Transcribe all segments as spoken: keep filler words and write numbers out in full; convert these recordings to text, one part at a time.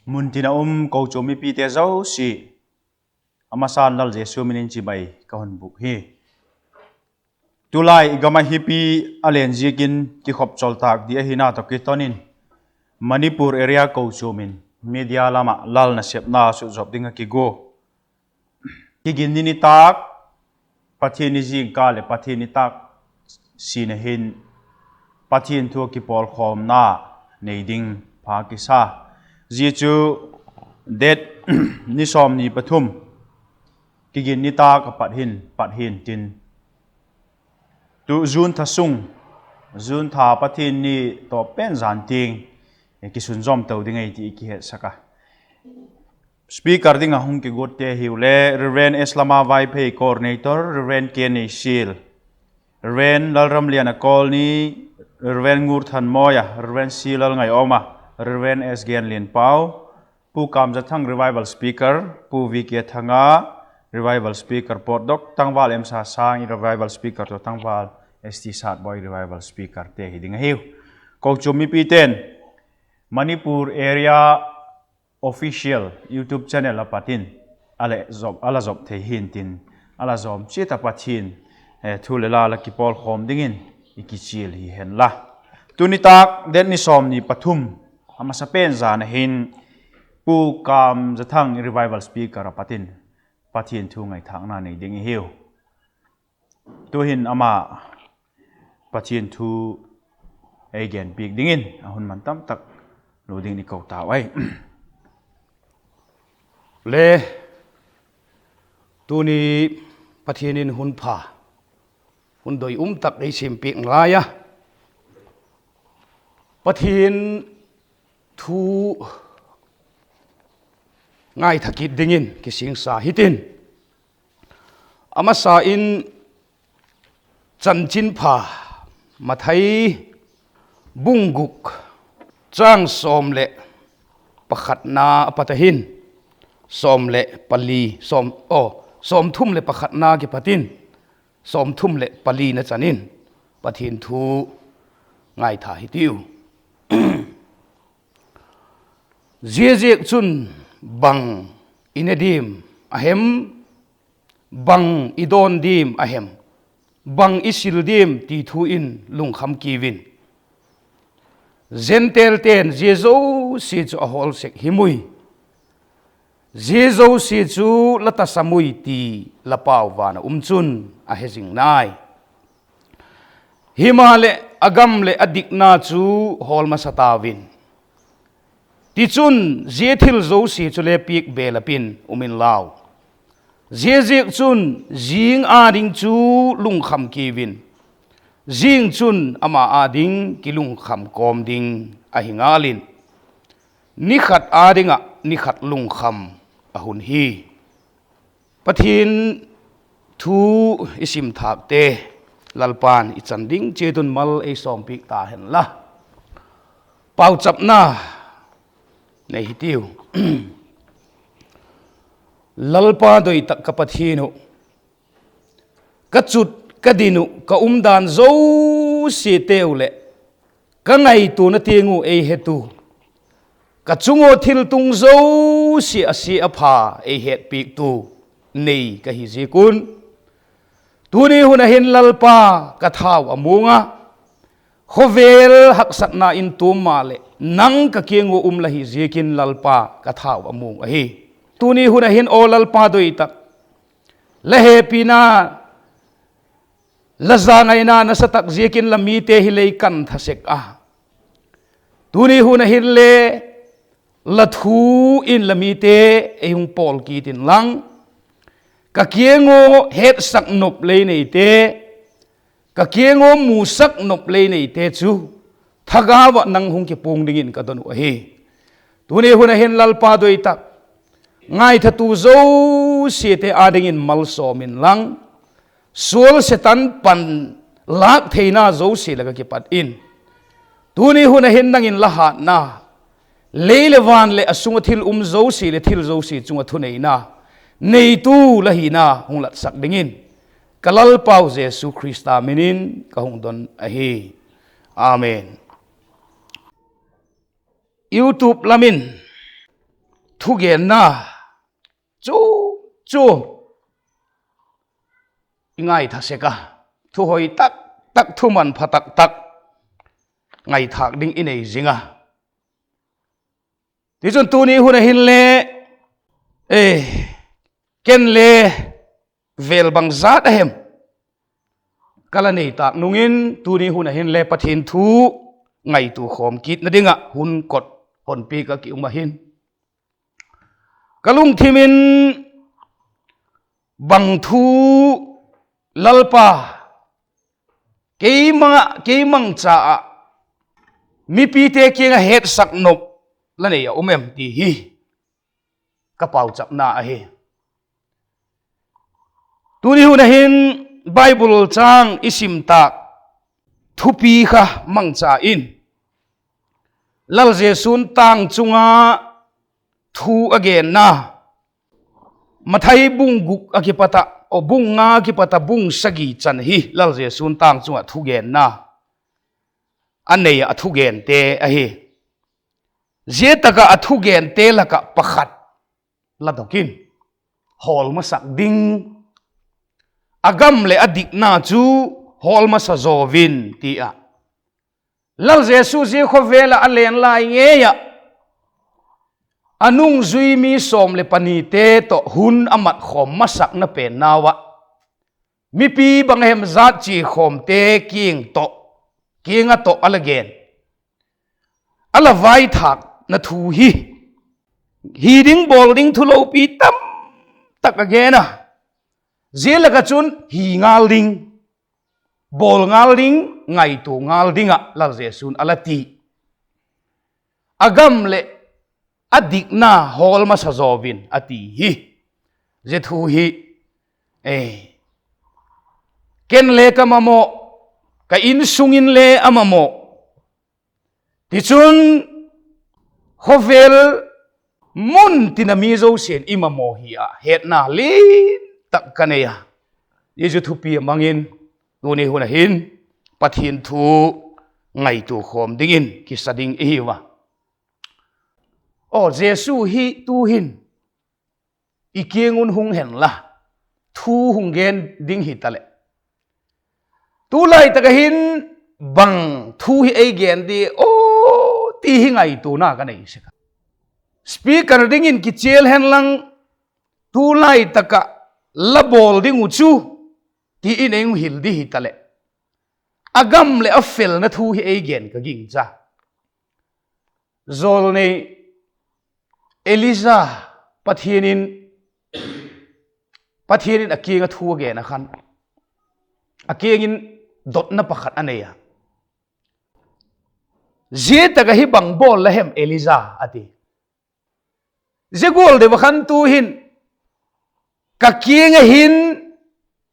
Muntin a um kochuam mipite zosia, a masan Lal Jesu min in chibai ka hun bûk hi. Tulai i gam ah hipi a len ziakin kikhop chawltâk di ahina tawh kiton in, Manipur area kochuam in media lam ah Lal nasepna sutzawp ding ah kigu. Kiginni nitâk, Pathianni zingkal leh Pathianni nitâk sin a hin, Pathian thu ah kipawlkhawmna nei ding pha kisa. Zia chu date ni sawmni pathum, kiginni nitâk a pat hin, pat hintin, tu June tha sung, June tha Pathianni tawp pen zan tiang kisunzawm to ding ahi ti i kihetsak a. Speaker ding ah hung kiguatte hiu le, Reverend S Lama Vaiphei, Coordinator, Reverend K Neisial, Reverend Lalramlian a kawlni, Reverend Ngurthanmawi a, Reverend C Lalngaiawm a, Reverend S Genlianpau, Pu Kamzathang, Revival Speaker, Pu V K Thanga, Revival Speaker, Pawtdok Tangval, M Sasang, Revival Speaker tawh Tangval, S T Satboi, Revival Speaker te hi ding ahiu. Kochuam mipite'n Manipur Area Official YouTube channel a pat in a la zop thei hintin, a la zawm chiat ah Pathian thu leh la la kipawlkhawm dingin i kichial hi hen la. Tu nitâk date ni sawmni pathum, a masapen zan a hin Pu Kamzathang, Revival Speaker a pat in Pathian thu ngaithâkna nei ding i hiu. Tu'hin ama Pathian thu ei genpiak dingin a hun man tamtak lu dingin i ko tau ai. Le, tuni Pathian in hun pha, hun doi um tak ei siampiak nalai a, Pathian thu ngaitha kit dingin kisingsa hitin. A masa in Chanchinpha Mathai bung guk, châng sawm leh pakhatna a pat a hin, sawm leh pali, sawm, aw, sawmthum leh pakhatna kipat in sawmthum leh palina chan in Pathian thu ngaitha hitiu. Ziaziakchun, bang i ne diam a hem, bang i dawn diam a hem, bang i sil diam ti thu in lungkham kiu in. Gentileten zia zosia chu a hawl sek him ui. Zia zosia chu la tasam ui ti la pau van a um chun a he zing nai. Himaleh, a gam leh a dikna chu hawl masa tau in. Tichun, zia thil zosia chule piak belap in um inlau. Ziaziakchun, zing â ding chu lungkham kiu in. Zing chun ama â ding kilungkham kawm ding ahi ngal in, ni khat â ding ah ni khat lungkham a hun hi. Pathian thu i sim thâkte, Lalpa'n i chan ding chiat un mal ei sawmpiak ta hen la. Pauchapna nei hitiu. Lalpa doi tak ka Pathian uh, ka chut ka din uh, ka umdan zosiateu leh ka ngaituana tiang uh ei hetu, ka chung ua thiltung zosia a sia a pha ei hetpiaktu nei ka hi ziak un, tuni hun ah hin Lalpa, ka thau a muang a, khawvel haksatna in tuam maleh nang ka kiang ua um la hi ziakin Lalpa, ka thau a muang ahi. Tuni hun ah hin aw Lalpa doi tak, la hepina, la zangaina nasa tak ziakin la mite hi lei kan tha sek a, tuni hun ah hin le la thu in la mite ei hung pawl kit inlang, ka kiang ua hetsak nop lei neite, ka kiang ua musak nop lei neite chu thagau ah nang hung kipuang dingin ka don uh ahi. Tuni hun ah hin Lalpa doi tak, ngaithatu zosiate â dingin malsawm inlang, sual Setan pan lâk theina zosia lak ah kipat in, tuni hun ah hin nang in la hatna, lei leh van leh a sung ah thil um zosia leh thil zosia chung ah thuneina neitu la hina hung latsak dingin ka Lalpau Jesu Khrista min in ka hung don ahi. Amen. YouTube lam in thugenna chu, chu i ngaitha sek a, thuhoi tak tak, thumanpha tak tak ngaithâk ding i nei zing a. Tichun tuni hun ah hinle, e, ken le vêl bangzat a hem ka la nei tâk nung in, tuni hun ah hinle Pathian thu ngaitua khawm kitna ding ah hun kot honpi ka ki um ahin, ka lungthim in bang thu Lalpa, kei mangcha ah mipite kiang ah hetsak nop la nei a um em ti hi ka pauchapna ahi. Tuni hun ah hin Bible châng i sim tâk thupi kha mangcha in, Lal Jesu'n tâng chung ah thu a genna, Mathai bung guk a kipat ah, aw, bung nga kipat ah bung sagi chan hi Lal Jesu'n tâng chung ah thugenna a nei ah, a thugente ahi. Zia tak ah a thugente lak ah pakhat la dok in, hawl masak ding, a gam leh a dikna chu hawl masa zaw in ti ah, Lal Jesu zia khawvel ah a len lai ngei ah, a nungzui mi sawm leh panite tawh hun a mat khawm masakna pen nau ah, mipi bang a hem zat chia khawmte kiang tawh, kiang ah tawh a la gen, a la vaithâkna thu hi, hi ding bawl ding thu lopi tam tak a gen a. Zia lak ah chun hi ngal ding, bawl ngal ding, ngaitua ngal ding ah Lal Jesu'n a la ti, a gam leh a dikna hawl masa zaw in a ti hi. Zia thu hi, e, ken le ka mamaw, ka insung inle a mamaw, tichun khawvel mun tin a mi zosia'n i mamaw hi ah hetna lian tak ka nei a. Zia chu thupi a mang in, tuni hun ah hin Pathian thu ngaitua khawm dingin kisa ding i hiu a. Aw, Jesu hi tu'hin i kiang un hung hen la, thu hung gen ding hitaleh, tulai tak ah hin bang thu hi ei gen di aw ti hi ngaituana ka nei sek a. Speaker dingin kichial hen lang, tulai tak ah la bawl ding uh chu, ti in ei hung hil di hitaleh, a gam leh a felna thu hi ei gen ka gingcha. Jawlnei Elija, Pathian in, Pathian in a kiang ah thu a gen ah khan, a kiang in dotna pakhat a nei a. Zia tak ah hi bang bawl la hem Elija a ti. Zia gual deu ah khan tu'hin ka kiang ah hin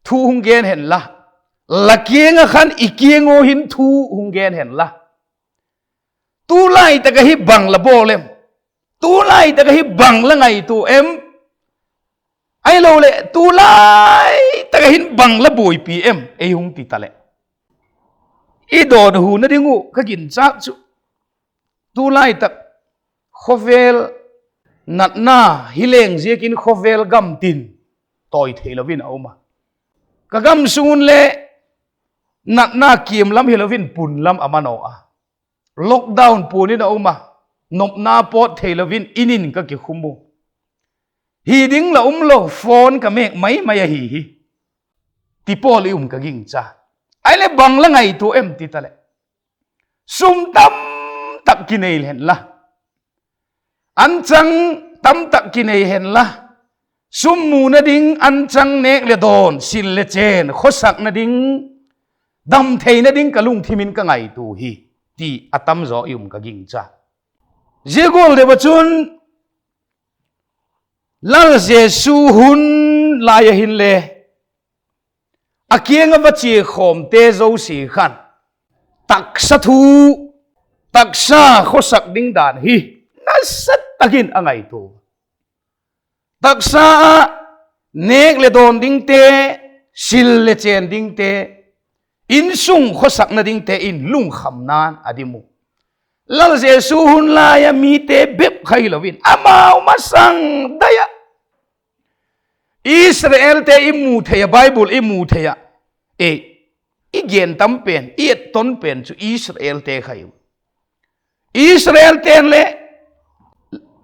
thu hung gen hen la, la kiang ah khan i kiang ua hin thu hung gen hen la, tulai tak ah hi bang la bawl em? Tulai tak ah hi bang la ngaitua em? Ahiloleh tulai tak ah hin bang la buaipi em, ei hung ti taleh, i dawnhuna ding uh ka ginchâk chu, tulai tak khawvel natna hi leng ziakin khawvel gam tin tawi theilo in a um a. Ka gam sung un le natna kiam lam hilo in pun lam a manaw a. Lockdown puan in a um a, nopna pawt theilo in in in ka kikhum u. Hi ding la um lo, phone ka mêk mai mai ahi hi, ti pawl i um ka gingcha. Ahileh bang la ngaitua em ti taleh, sum tamtak kinei hen la, anchang tamtak kinei hen la, sum muna ding, anchang nêk leh dawn, sil leh chên, khawsakna ding, dam theina ding ka lungthim in ka ngaitua hi, ti a tam zaw i um ka gingcha. Zia gual deu ah chun Lal Jesu hun lai ah hinle, a kiang ah va chia khawmte zosia khan taksa thu, taksa khawsak ding dan hi nasa tak in a ngaitua. Taksa ah nêk leh dawn dingte, sil leh chên dingte, insung khawsakna dingte in lungkhamna'n a dim u. Lal Jesu hun lai a mite bep kha hilo in amau masang dai ah Israelte i mu thei ah, Bible i mu thei ah, e, i gen tam pen, i etton pen chu Israelte kha i. Israelte'n le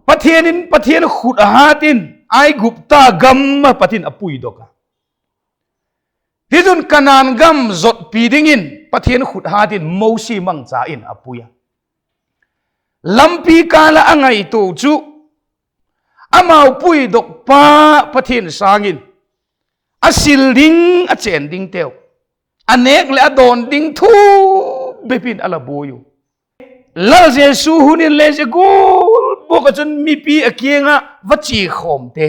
Pathian in, Pathian khut a hat in Aigupta gam a pat in a puidok a. Tichun Kanaan gam zotpi dingin Pathian khut hat in Mosi mangcha in a pui a. Lampi kâl ah a ngaitua chu amau puidok pa Pathian sâng in a sil ding, a chên dingteu, a nêk leh a dawn ding thu bep in a la buai u. Lal Jesu hun in le zia gual bawk ah chun mipi a kiang ah va chia khawmte,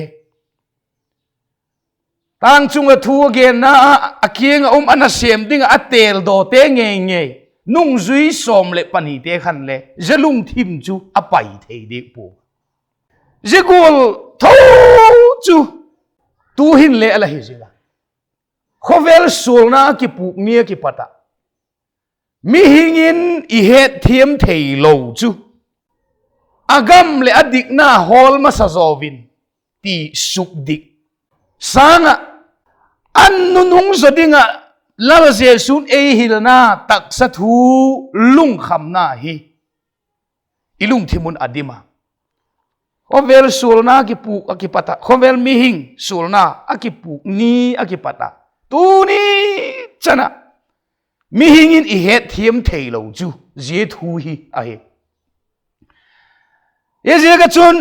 tâng chung ah thu a genna ah a kiang ah um a nasêm ding ah a têldawte ngei ngei, nungzui sawm leh panite khan le zia lungthim chu a pai thei diak pua. Zia gual tho chu tu'hin le a la hi zing a. Khawvel sualna a kipûk ni a kipat ah mihing in i hetthiam theilo chu a gam leh a dikna hawl masa zaw in ti sukdik sâng ah, a nunung zaw ding ah Lal Jesu'n ei hilna taksa thu lungkhamna hi i lungthim un a dim a. Khawvel sualna kipûk a kipat ah, khawvel mihing sualna a kipûk ni a kipat ah, tuni chan ah mihing in i hetthiam theilo chu zia thu hi ahi. Ziaziak ah chun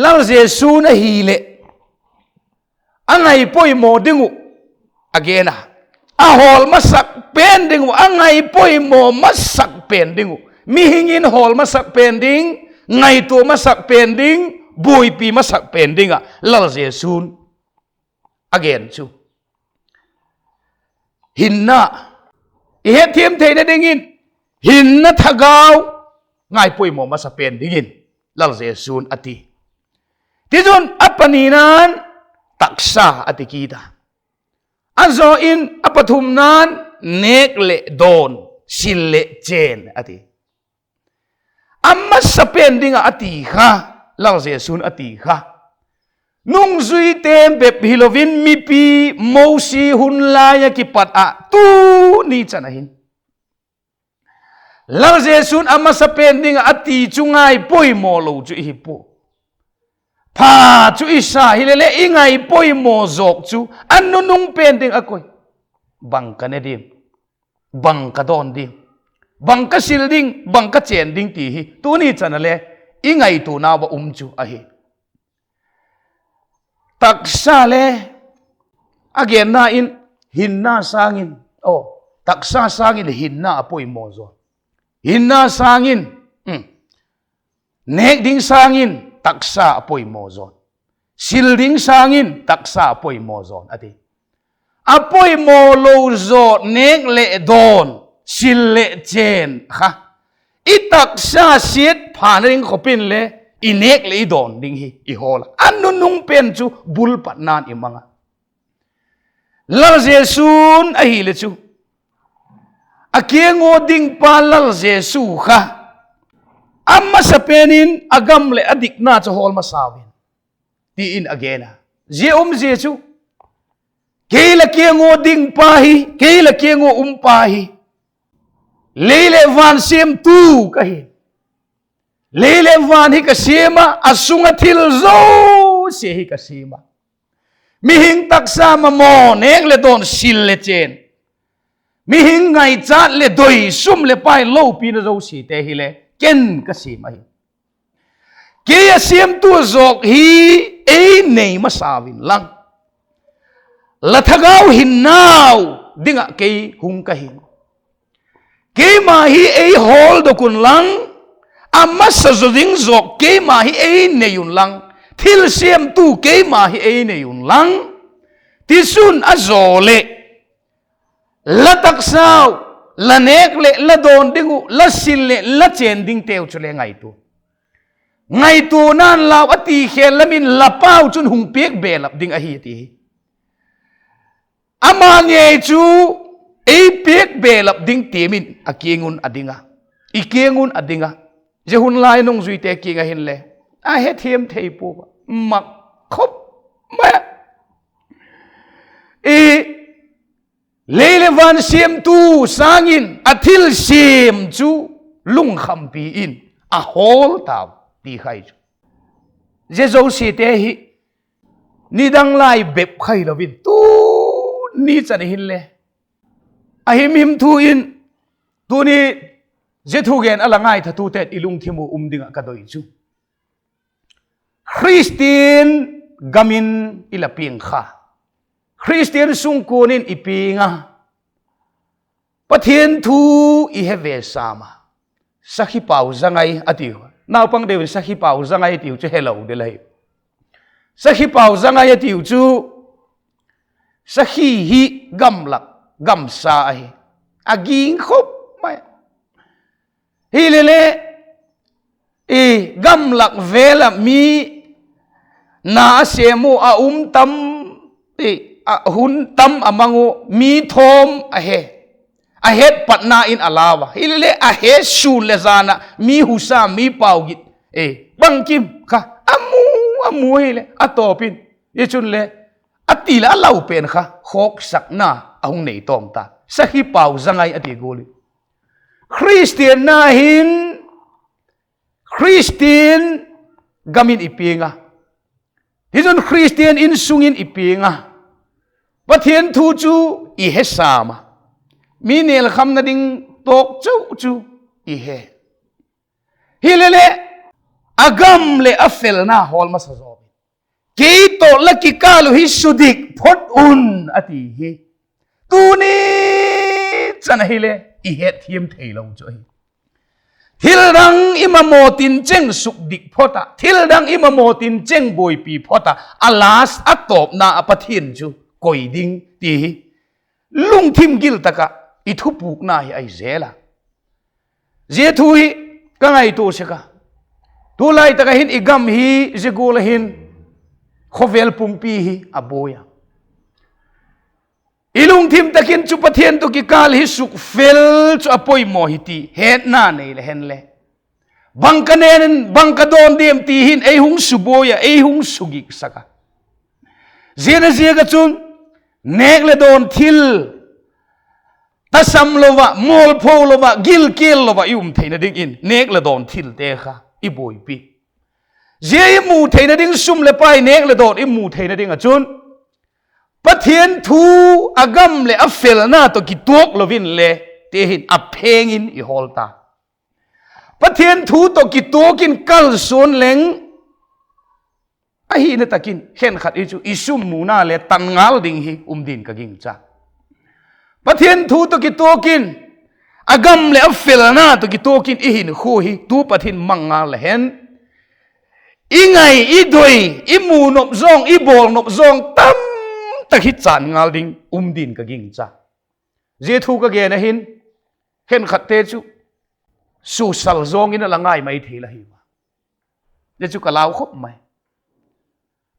Lal Jesu'n ahileh a ngaipoimaw ding uh a gen a, a hawl masak pen ding uh, a ngaipoimaw masak pen ding uh, mihing in hawl masak pen ding, ngaitua masak pen ding, buaipi masak pen ding ah Lal Jesu'n a gen chu hinna, i hetthiam theina dingin hinna thagau ngaipoimaw masa pen dingin Lal Jesu'n a ti. Tichun a panina'n taksa a ti kit a, a zaw in a pathumna'n nêk leh dawn, sil leh chên a ti. A masa pen ding ah a ti kha, Lal Jesu'n a ti kha, nungzuite bep hilo in mipi Mosi hun lai ah kipat ah tuni chan ah hin Lal Jesu'n a masa pen ding ah a ti chu ngaipoimaw lo chu i hi pua. Pha chu i sa hile leh i ngaipoimaw zawk chu a nunung pen ding a koi. Bang ka ne ding, bang ka dawn ding, bang ka sil ding, bang ka chên ding ti hi tuni chan ah le i ngaituanau ah um chu ahi. Taksa le a genna in hinna sâng in, aw, taksa sâng in hinna a poimaw zaw. Hinna sâng in, nêk ding sâng in taksa a poimaw zaw. Sil ding sâng in taksa a poimaw zaw a ti. A poimaw lo zaw nêk leh dawn, sil leh chên kha i taksa siat phana ding khawp in le i nêk leh i dawn ding hi i hawl a, a nunung pen chu bul patna'n i mang a. Lal Jesu'n ahile chu a kiang ua dingpa Lal Jesu kha a masa pen in a gam leh a dikna chu hawl masau in ti in a gen a. Zia umzia chu kei la kiang ua dingpa hi, kei la kiang ua umpa hi, lei leh van siamtu ka hi. Lei leh van hi ka siam a, a sung ah thil zosia hi ka siam a. Mihing taksa mamaw, nêk leh dawn, sil leh chên, mihing ngaichat leh doi, sum leh pai, lopina zosiate hile ken ka siam ahi. Kei a siamtu zawk hi ei nei masau inlang, la thagau hinnau ding ah kei hung ka hi. Keima hi ei hawldok unlang, a masa zaw ding zawk keima hi ei nei unlang, thilsiamtu keima hi ei nei unlang, tichun a zaw leh la taksau, la nêk leh la dawn ding uh, la sil leh la chên dingteu chule ngaitua. Ngaituana'n lau a ti khêl lam in la pau chun hung piak belap ding ahi ti hi. Ama ngei chu ei piak belap ding tiam in a kiang un a ding a. i kiang un a ding a, zia hun lai nungzuite kiang ah hinle a hethiam thei pua a, mak khop mai a. I lei leh van siamtu sâng in a thilsiam chu lungkhampi in a hawl tau ti kha chu. Zia zosiate hi nidang lai bep kha hilo in tuni chan hinle a himhim thu in tuni zia thugen a la ngaithatute i lungthim u um ding ah ka doi chu, Khristian gam in i la piang kha, Khristian sungkuan in i piang a, Pathian thu i he ve sam a, sakhi pau zangai a tiu. Naupang deu in sakhi pau zangai a tiu chu helo ding ahi. Sakhi pau zangai a tiu chu sakhi hi gamlak gamsa ahi, a ging khop mai. Hilele, i gamlak vêl ah mi na a sêm u a um tam, i, a hun tam a mang u, mi thawm a he, a het patna in a lau a. Hilele a he sûn leh jan ah mi husa, mi pau git, e, bangkim kha a mu, a mu hile a tawp in, i chun le a ti leh a lau pen kha khawksakna a hung nei tawm ta. Sakhi pau zangai a ti gual in Khristianna hin Khristian gam in i piang a, hichun Khristian insung in i piang a, Pathian thu chu i he sam a, mi nêlkhamna ding tawk chau chu i he. Hilele a gam leh a felna hawl masa zaw in, kei tawh la kikâl uh hi sudik phot un, a ti hi. Tuni chan ahile i hetthiam theilo chu ahi. Thil dang i mamaw tin cheng sukdik phot ah, thil dang i mamaw tin cheng buaipi phot ah, a last a tawpna ah Pathian chu koi ding ti hi lungthim gil tak ah i thupukna hi ahi zel a. Zia thu hi ka ngaitua sek a, tulai tak ah hin i gam hi zia gual ah hin khawvel pumpi hi a buai a. I lungthim tak in chu Pathian tawh kikâl hi sukfel chu a poimaw hi ti hetna nei le hen le, bang ka nen, bang ka dawn diam ti hin ei hung subuai a, ei hung sugiksak a. Zia na ziak ah chun nêk leh dawn thil, tasam lo ah, mualpho lo ah, gilkial lo ah i um theina dingin nêk leh dawn thilte kha i buaipi. Zia i mu theina ding, sum leh pai nêk leh dawn i mu theina ding ah chun Pathian thu a gam leh a felna tawh kituak lo in le, ti hin a pheng in i hawl ta. Pathian thu tawh kituak in kalsuan leng, ahina tak in khenkhat hi chu i sum muna le tan ngal ding hi um din ka gingcha. Pathian thu tawh kituak in, a gam leh a felna tawh kituak in i hinkhua hi tu pat hin mang ngal la hen, i ngai i doi, i mu nop zawng, i bawl nop zawng tamtak hi chan ngal ding um din ka gingcha. Zia thu ka gen ah hin khenkhatte chu susal zawng in a la ngai mai thei la hi a, zia chu ka lau khop mai.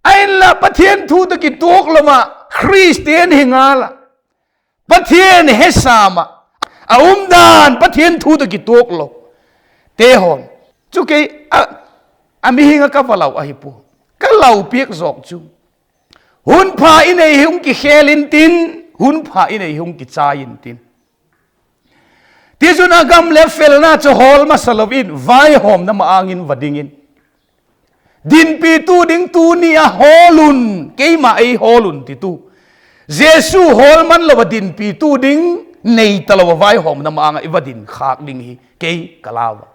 Ahinla Pathian thu tawh kituak lo ah Khristian hi ngal ah, Pathian he sam ah, a umdan Pathian thu tawh kituak lo te hawn chu kei a, a mihing ah ka va lau ahi pua, ka lau piak zawk chu, hun pha i nei hung kikhêl intin, hun pha i nei hung kichai intin, tichun a gam leh felna chu hawl masa lo in vaihawmna ma-âng in va ding in, dinpitu ding tuni a hawl un, keima ei hawl un titu, Jesu hawl man lo ah dinpitu ding nei talo ah vaihawmna ma-âng ah i va din khâk ding hi kei ka lau a.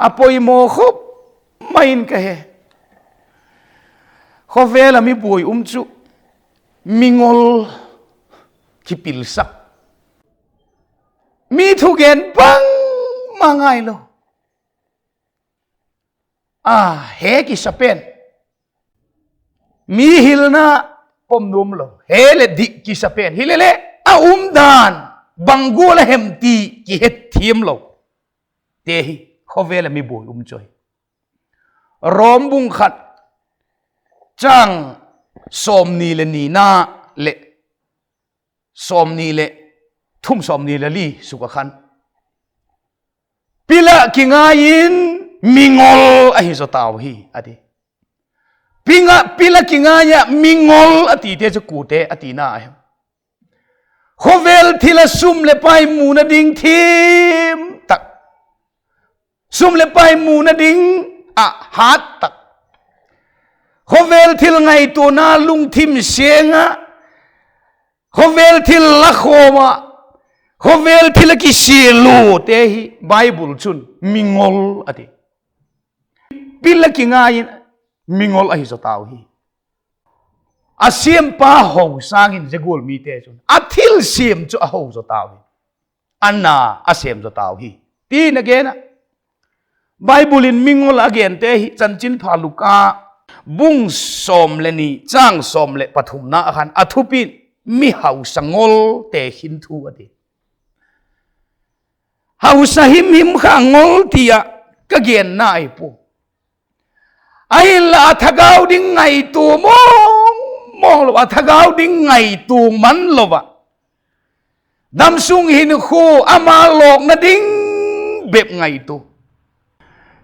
A poimaw khop mai in ka he. Khawvel ah mi buai um chu mingol kipilsak, mi thugen bangma ngailo, a he kisa pen, mi hilna pom nuam lo, he leh dik kisa pen, hileleh a umdan bang gual a hem ti kihethiam lo te hi khawvel ah mi buai um chu ahi. Rom bung khat, chang sawmni leh nina leh sawmni leh thum, sawmni leh li suk ah khan, Pil ah kingai in mingol ahi zaw tau hi, a ti. Pil ah kingai ah mingol a tite chu kuate a tina ahi. Khawvel thil ah sum leh pai muna ding thiam tak, sum leh pai muna ding ah hat tak, khawvel thil ngaituana lungthim seng ah, khawvel thil la khawm ah, khawvel thil ah kisial luate hi Bible chun mingol a ti. Pil ah kingai in mingol ahi zaw tau hi. A siampa ho sâng in zia gual mite chun a thilsiam chu a ho zaw tau hi. A na a sêm zaw tau hi, ti'n a gen a. Bible in mingol a gente hi Chanchinpha Luka bung sawm leh ni châng sawm leh pathumna ah khan a thupi'n mi hausa ngolte khin thu a ti. Hausa him him kha ngol ti ah ka genna ahi pua. Ahinla a thagau ding ngaitua mawng mawng lo, a thagau ding ngaitua man lo ah, damsung hinkhua ama lawkna ding bep ngaitua.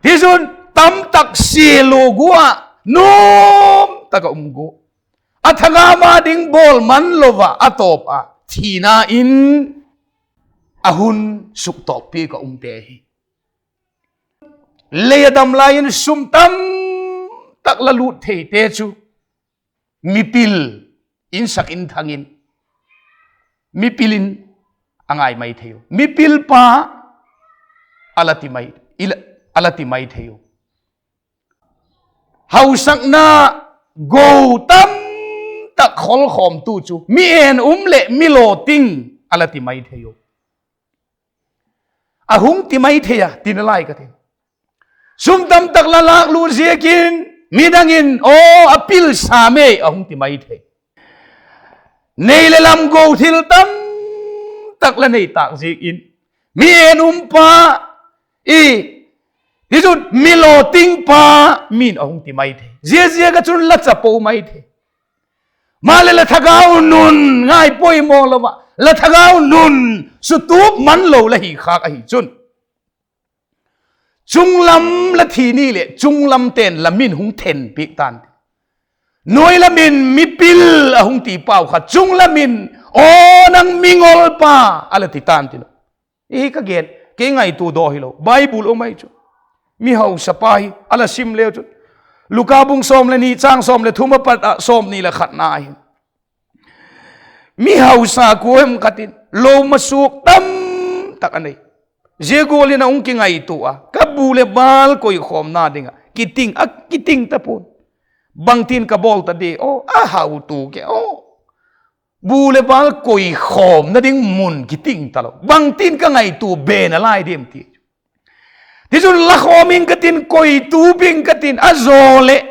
Tichun tamtak sial lo gua, nuam tak ah um gua, a thagau ma ding bawl man lo ah a tawp ah thina in a hun suktawppiak ah umte hi. Lei a dam lai in sum tam tak la lût theite chu mipil, insak inthang in mipil in a ngai mai thei u, mipil pa a la ti mai, a la ti mai thei u. Hausakna go tam tak kholkhawmtu chu mi en um leh mi law ting a la ti mai thei u. A hung ti mai thei a, ti nalai ka tin. Sum tam tak la lâk lût ziakin midang in, aw, a pil sa mei, a hung ti mai thei. Nei leh lam go thil tam tak la nei tâk ziakin mi en um pa, i, tichun mi law ting pa, min a hung ti mai thei. Zia ziak ah chun la chapo mai thei. Maleh la thagau nun ngai poimaw lo ah, la thagau nun sutup man lo la hi khâk ahi chun, chunglam la thi ni leh chunglamte'n la min hung thenpiak ta'n ti. Nuai lam in mipil a hung ti pau kha chunglam in, aw nang mingol pa, a la ti ta'n ti lo. Hi ka gen, kei ngaitua daw hilo, Bible um ahi chu. Mi hausapa hi a la sim leu chun, Luka bung sawm leh ni châng sawm leh thum a pat ah sawmni leh khatna ahi. Mi hausa kua hem ka tin, lo masuak tam tak a nei. Zia gual in a hung kingaitua a, ka bu leh bâl koikhawmna ding ah kiting a, kiting ta pua'n. Bangtin ka bawl ta di aw, a hau tu ke aw. Bu leh bâl koikhawmna ding mun kiting talo, bangtin ka ngaitua be nalai diam ti. Tichun la khawm ing ka tin, koitu bing ka tin, a zaw leh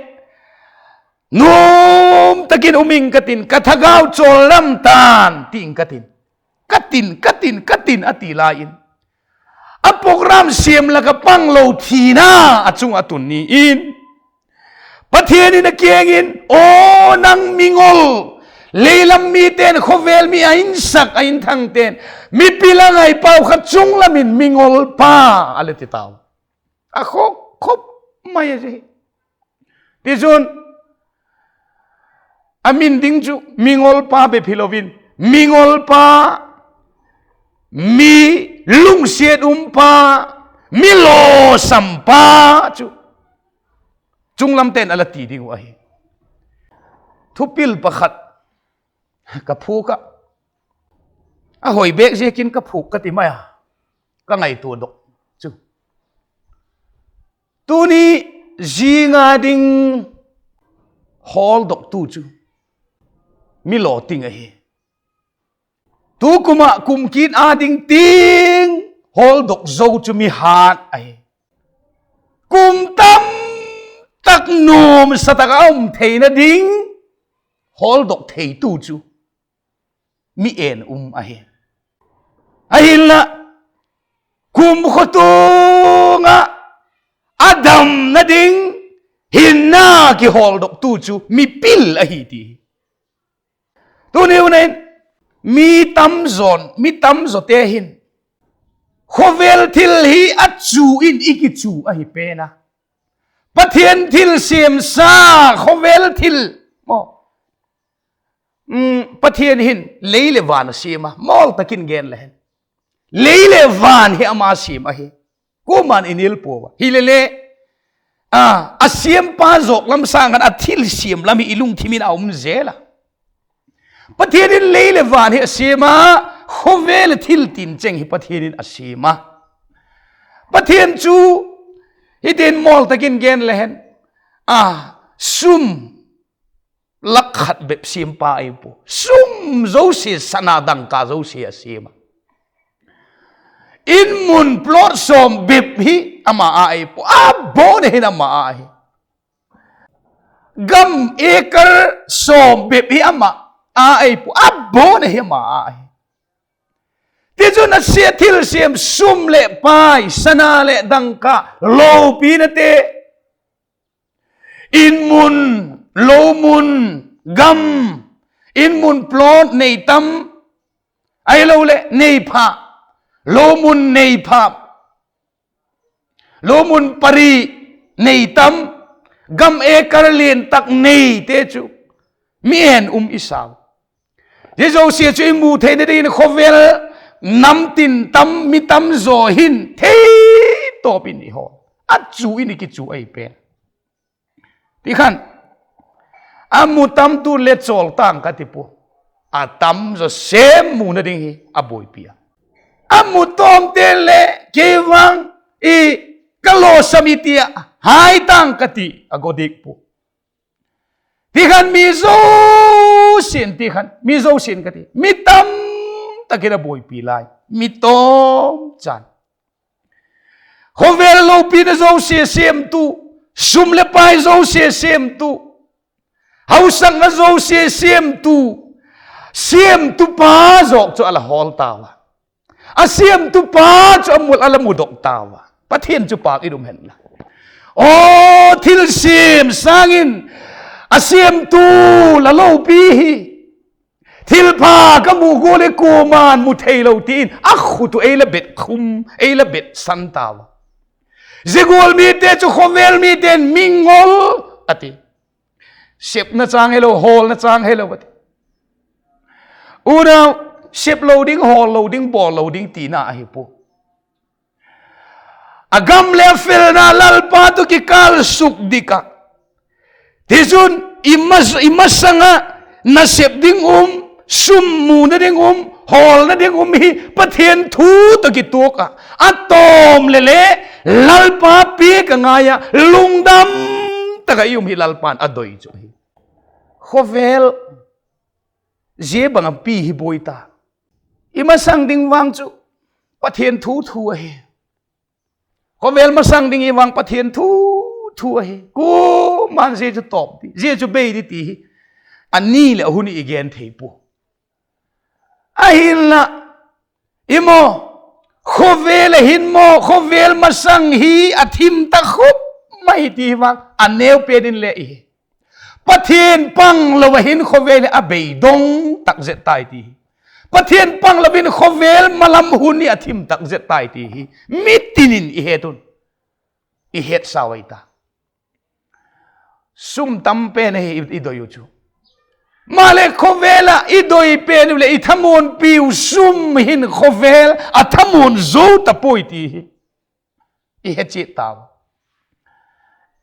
nuam tak in um ing ka tin, ka thagau chawl lam ta'n, ti ing ka tin. Ka tin, ka tin, ka tin a ti lai in, a program siam lak ah pang lo thina a chung ah tun ni in, Pathian in a kiang in, aw nang mingol, leilam mite'n, khawvel mi a insak a inthangte'n mipil a ngai pau kha chunglam in mingol pa, a la ti tau. A khawk khop mai ahi. Tichun, a min ding chu mingol pa bep hilo in, mingol pa, mi lungsiat um pa, mi lawsam pa chu chunglamte'n a la ti ding uh ahi. Thupil pakhat ka phuak ah, a hoi bêk ziakin ka phuak ka ti mai a, ka ngaituadok chu, tuni zing a ding hawldoktu chu mi law ting ahi. Tu kum ah kum kit a ding tiang hawldok zo chu mi hat ahi. Kum tam tak nuamsa tak a um theina ding hawldok theitu chu mi en um ahi. Ahinla, kum khawtung ah a damna ding hinna kihawldoktu chu mipil ahi ti hi. Tuni hun in mi tamzaw, mi tamzawte hin Khawvel thil hi a chu in i kichu ahi pen a. Pathian thilsiamsa, khawvel thil maw, Pathian hin lei leh van a siam a, mawl tak in gen le hen, lei leh van hi ama siam ahi. Kuama'n ei nil pua a, hile le, a, a siampa zawk lam sâng khan a thilsiam lam hi i lungthim in a um zel a. Pathian in lei leh van hi a siam a, khawvel leh thil tin cheng hi Pathian in a siam a. Pathian chu, hiti'n mawl tak in gen le hen, a, sum lak khat bep siampa ei pua. Sum zosia, sana dangka zosia a siam a. In mun plot sawm bep hi ama â ei pua. A bawn a hin ama â hi. Gam acre sawm bep hi ama â ei pua. A bawn a hi ama â hi. Tichun a sia thilsiam sum leh pai, sana leh dangka, lopinate, in mun, lo mun, gam, in mun plot nei tam, ahiloleh nei pha, lo mun nei pha, lo mun pari nei tam, gam acre lian tak neite chu mi en um i sau. Zia zosia chu i mu theina dingin khawvel nam tin tam, mi tam zaw hin theitawp in i hawl, a chu in i kichu ahi pen. Ti khan, a mu tamtu le chawl tang ka ti pua. A tam zaw sêm muna ding hi a buaipi a. A mu tawmte le kei vang i ka lawsam i ti a, hai tang ka ti a go dik pua. Ti khan mi zosia'n, ti khan mi zosia'n ka ti, mi tam tak in a buaipi lai, mi tawmcha'n. Khawvel lopina zosia sêmtu, sum leh pai zosia sêmtu, hausakna zosia sêmtu, sêmtupa zawk chu a la hawl tau a. A sêmtupa chu a mu, a la mudok tau a. Pathian chu pâk in um hen la. Aw, thilsiam sâng in a sêmtu la lopi hi, thilpha ka mu gual hi kuama'n mu theilo ti in a khut uh ei la bet khum, ei la bet san tau a. Zia gual mite chu khawvel mite'n mingol a ti. Sepna châng helo, hawlna châng helo a ti. Unau, sep lo ding, hawl lo ding, bawl lo ding tina ahi pua. A gam leh a felna Lalpa tawh kikâl suk dik a. Tichun, i ma, i masang ah nasep ding um, sum muna ding um, hawlna ding um hi Pathian thu tawh kituak a, a tawm le le Lalpa piak a ngai a, lungdam tak ah i um hi Lalpa'n a doi chu hi. Khawvel zia bang a pi hi buai ta. I masang ding vang chu Pathian thu thu ahi. Khawvel masang ding i vang Pathian thu thu ahi. Kuama'n zia chu tawp di, zia chu bei di ti hi a ni leh a hun i gen thei pua. Ahinla, i maw, khawvel a hin maw, khawvel masang hi a thim ta khop mai hi ti hi vang a neu pen in le i hi. Pathian panglo a hin khawvel hi a beidong tak zet tai ti hi. Pathian panglo in khawvel malam hun hi a thim tak zet tai ti hi mitin in i het un, i hetsau ahi ta. Sum tam pen ahi i doi uh chu. Maleh khawvel ah i doi pen uh leh i thamuanpiu sum hin khawvel a thamuan zo ta puai ti hi i he chiat tau.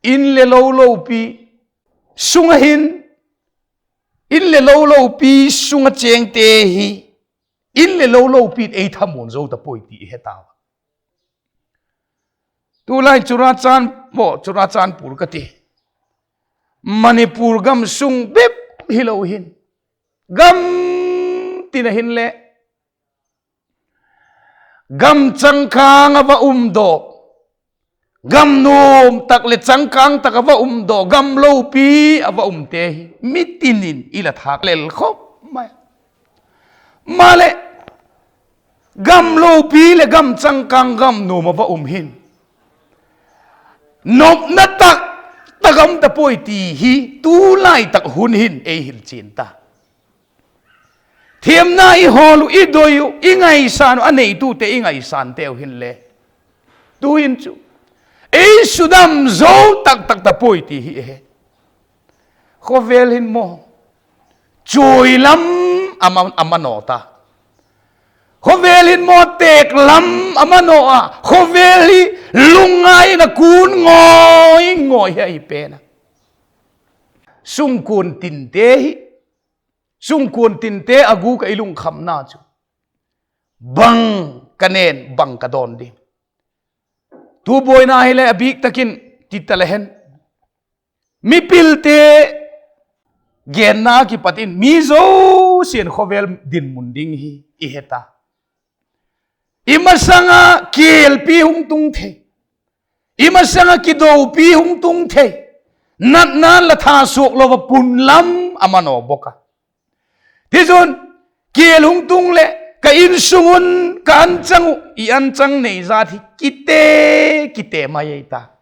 In le lo lopi sung ah hin, in le lo lopi sung ah chêngte hi, in le lo lopi'n ei thamuan zo ta puai ti i he tau. Tulai Churachandpur, Churachandpur ka ti, Manipur gam sung bep hilo hin, gam tin ah hinleh gam changkâng a va umdaw, gam nuam tak leh changkâng tak a va umdaw, gam lopi a va umte hi mitin in i la thâk lel khop mai. Maleh gam lopi leh gam changkâng, gam nuam a va um hin nopna tak tak a um ta puai ti hi tulai tak hun hin ei hilchian ta. Thiamna i hawl uh, i doi uh, i ngaisan uh, a neitute i ngaisanteu hinle, tu'hin chu ei sudam zo tak tak ta puai ti hi e. Khawvel hin maw, chuai lam a ma-, a manaw ta. Khawvel hin maw, têk lam a manaw a. Khawvel hi lungngai in a kun ngawi ngawi hi ahi pen a. Sungkuan tinte hi, sungkuan tinte a gûk ah i lungkhamna chu, bang ka nen, bang ka dawn ding? Tu buaina hileh a bîk tak in ti ta le hen, mipilte genna kipat in mi zosia'n khawvel dinmun ding hi i he ta. I masang a kielpi hung tung thei, i masang a kidopi hung tung thei, natna'n la tha suak lo a pun lam a manaw bawk a. Tichun, kiel hung tung leh ka insung un ka anchang uh, i anchang neizat hi kite, kite mai ei ta.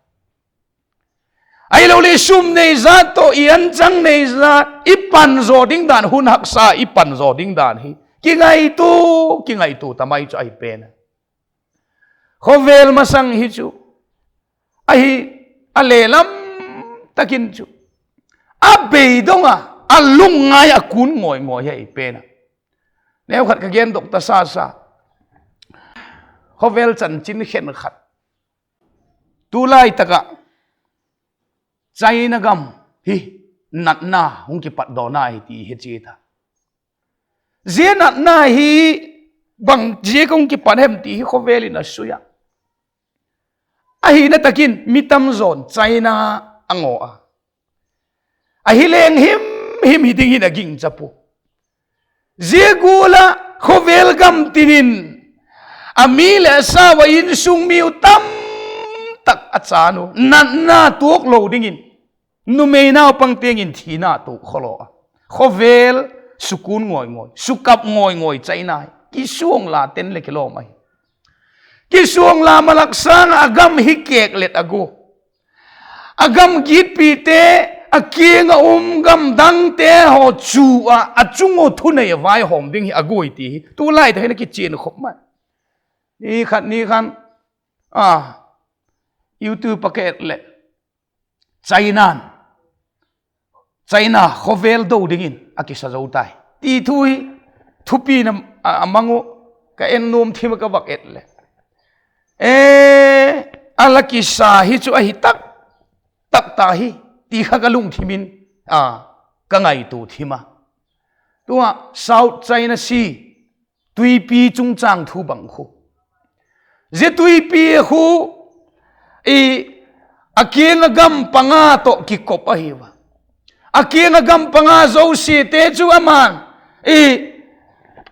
Ahiloleh sum neizat tawh i anchang neizat i pan zaw ding dan, hun haksa i pan zaw ding dan hi kingaitua, kingaitua ta mai chu ahi pen a. Khawvel masang hi chu, ahi, a lelam tak in chu, a beidong a, a lungngai a kun ngawi ngawi hi ahi pen a. Neukhat ka gendok ta sasa. Khawvel chanchin khenkhat, tulai tak ah China gam hi natna hung kipatdawna hi ti he chiat a. Zia natna hi bang ziak a hung kipat hem ti hi khawvel in a sui a. Ahina tak in mi tam zaw'n China a ngaw a. Ahi leng him him hi dingin a gingcha pua. Zia gual ah khawvel gam tin in a mi leh a sau a insung mi uh tam tak a chan u, natna tuak lo dingin numei naupang tiang in thina tuak khawlaw a. Khawvel sukun ngawi ngawi, sukap ngawi ngawi China hi kisuang la ten leh kilawm ahi. Kisuang la malak sâng ah a gam hi kêklet a gua. A gam gitpite, a kiang ah um gam dangte haw chu ah a chung uh thunei a vaihawm ding hi a guai ti hi tulai tak hin a kichian khop mai. Ni khat ni khan, a, YouTube ah ka et leh, China'n, China khawvel do dingin a kisa zo tai ti thu hi, thupina a mang uh, ka en nuam thim ah ka vak et leh, e, a la kisa hi chu ahi tak tak ta hi ti kha ka lungthim in, a, ka ngaitua thim a. Tu ah South China Sea, tuipi chungchâng thu bang khu, zia tuipi khu, i, a kiang ah gam panga tawh kikop ahi a. A kiang ah gam panga zosiate chu ama'n, i,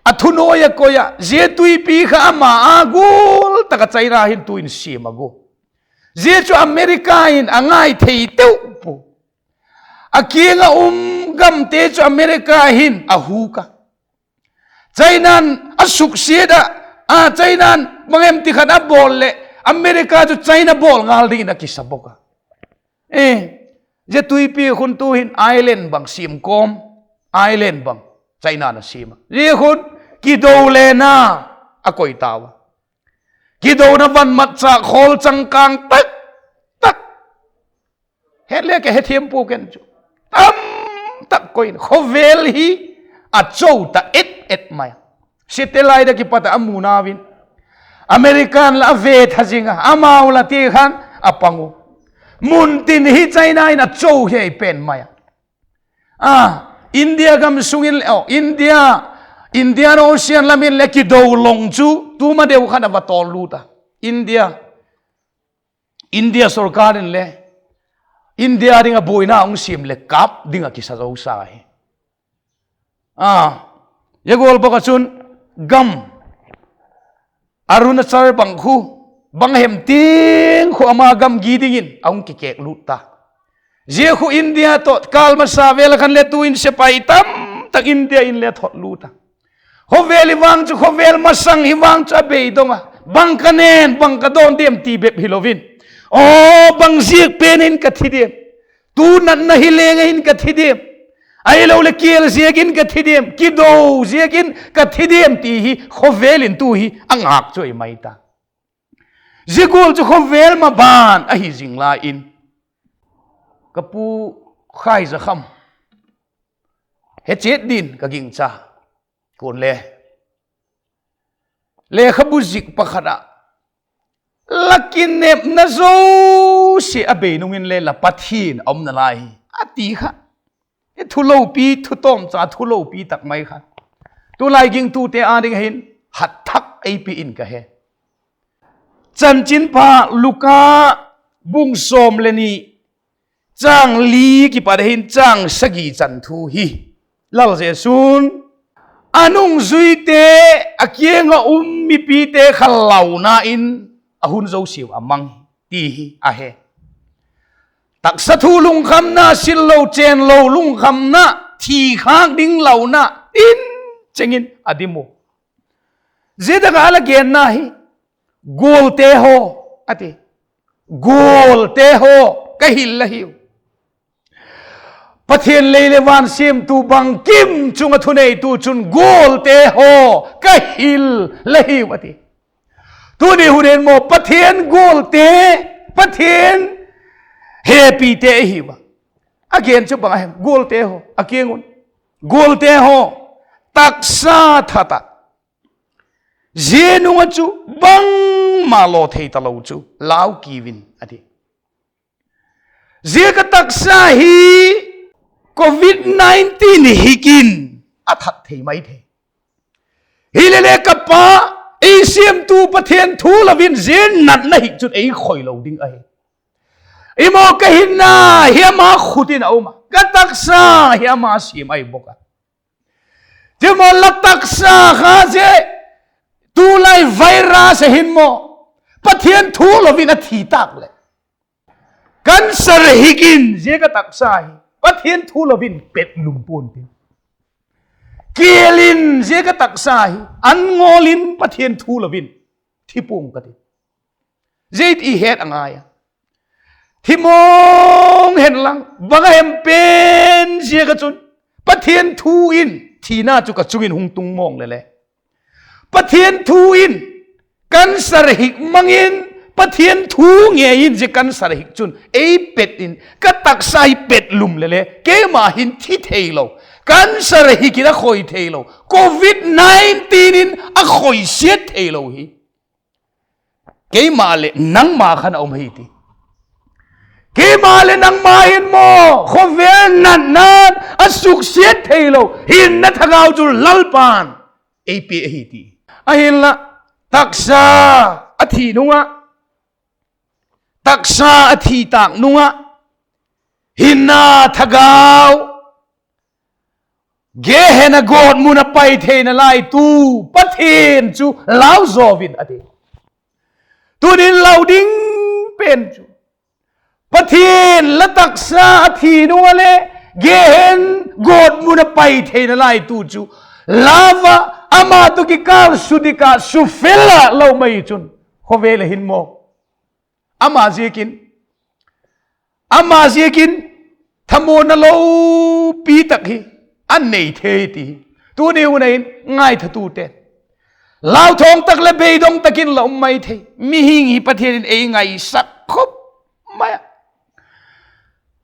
a thunuai a koi ah, zia tuipi kha ama a gual tak ah China hin tu in siam a gua. Zia chu America in a ngai thei teu pua. A kiang ah um gamte chu America hin a huk a. China'n a suksiat ah, a, China'n bang em ti khat a bawl leh America chu China bawl ngal dingin a kisa bawk a. E, zia tuipi khun tu hin island bang siam kawm, island bang China'n a siam a. Zia khun kido lena a koi tau a. Kidona van matchâk khawl changkâng tak tak, het le ka hethiam pua ken chu, tam tak koi in khawvel hi a cho ta et et mai a. Satellite ah kipat ah a mu nau in, America'n la a ve tha zing a, amau la ti khan a pang u. Mun tin hi China in a cho hi ahi pen mai a. A, India gam sung in le, aw, India, Indian Ocean lam in le kido long chu tuma deu khan a va tawl lut a. India, India sorkar in le India ding ah buaina hung siam leh kâp ding ah kisa zosa hi. A, zia gual bawk ah chun gam Arunachal bang khu, bang hem tiang khu ama gamgi dingin a hung kikêklut ta. Zia khu India tawh kâl masa vel ah khan le tu in sepai tam tak India in le thot lut a. Khawvel hi vang chu, khawvel masang hi vang chu a beidong a, bang ka nen, bang ka dawn diam ti bep hilo in, aw, bang ziak pen in ka thi diam? Tu natna hi leng ah hin ka thi diam? Ahiloleh kial ziakin ka thi diam, kido ziakin ka thi diam ti hi khawvel in tu hi a ngâk chu ahi mai ta. Zia gual chu khawvel maban ahi zing lai in, ka pu Khaizakham he chiat din ka gingcha kuan le, lekhabu zik pakhat ah, la kinepna zosia a bei nung inle la Pathian a um nalai hi, a ti kha. Thu lopi, thu tawmcha, thu lopi tak mai kha. Tulai gingtute â ding hin hat thak ei pi in ka he. Chanchinpha Luka bung sawm le ni, châng li kipat hin châng sagi chan thu hi, Lal Jesu'n a nungzuite a kiang ah um mipite kha launa in a hun zosiau a mang ti hi a he. Taksa thu lungkhamna, sil lo chen lo lungkhamna, thi khâk ding launa tin cheng in a dim u. Zia tak ah a la genna hi, gualte haw, a ti. Gualte haw, ka hil la hiu. Pathian lei leh van siamtu bangkim chung ah thuneitu chun gualte haw, ka hil la hiu, a ti. Tuni hun in maw Pathian gualte, Pathian hepite i hiu a. A gen chu bang a hem, gualte haw, a kiang un, gualte haw, taksa that ah, zia nung ah chu bangma law thei talo chu lau kiu in, a ti. Zia ka taksa hi covid nineteen hik in a that thei mai thei. Hilele ka Pa, ei siamtu Pathian thu lo in zia natna hik chun ei khoi lo ding ahi. I maw ka hinna hi ama khut in a um a, ka taksa hi ama siam ahi bawk a. Ti maw la taksa kha zia tulai virus a hin maw Pathian thu lo in a thi tâk leh, cancer hik in zia ka taksa hi Pathian thu lo in pet lum pua'n tin, kial in zia ka taksa hi an ngawl in Pathian thu lo in thi pua'ng ka ti. Zia i het a ngai a. Thi mawng hen lang, bang a hem pen ziak ah chun Pathian thu in thina chu ka chung in hung tung mawng le le, Pathian thu in cancer hik mang in, Pathian thu ngei in zia cancer hik chun ei pet in ka taksa hi pet lum le le, keima hin thi theilo, cancer hik in a khoi theilo, covid nineteen in a khoisiat theilo hi keima leh nangma khan a um hi ti. Keima leh nangma hin maw khawvel natna'n a suksiat theilo hinna thagau chu Lalpa'n ei pe ahi ti. Ahinla, taksa a thi nung ah, taksa a thi tâk nung ah, hinna thagau, Gehenna gawtmun a pai theina lai tu Pathian chu lau zaw in, a ti. Tunin lau ding pen chu, Pathian la taksa a thi nung ah leh Gehenna gawtmun a pai theina lai tu chu lau a, ama tawh kikâl su dik ah sufel a lau mai chun, khawvel a hin maw, ama ziakin, ama ziakin thamuanna lopi tak hi a nei thei ti hi tuni hun ah in ngaithatute, lauthawng tak leh beidong tak in la um mai thei. Mihing hi Pathian in ei ngaisak khop mai a.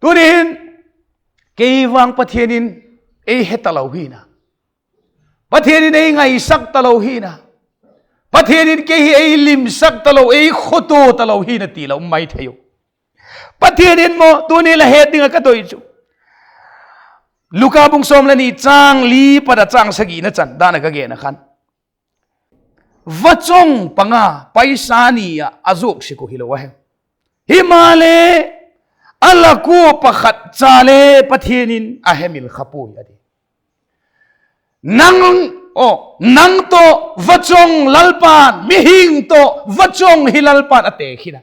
Tuni hin kei vang Pathian in ei he talo hi'n a, Pathian in ei ngaisak talo hi'n a, Pathian in kei hi ei limsak talo, ei khotua talo hi'n a ti la um mai thei u. Pathian in maw, tuni la het ding ah ka doi chu, Luka bung sawm le ni, châng li pat a châng sagina chan dan ah ka gen a khan, vachawng panga paisa ni ah a zuak sek uh hilo ahem? Himaleh, a lak ua pakhat cha le Pathian in a hemil kha puai, a ti. Nang, aw, nang tawh vachawng Lalpa'n, mihing tawh vachawng hi Lalpa'n a tekhin a,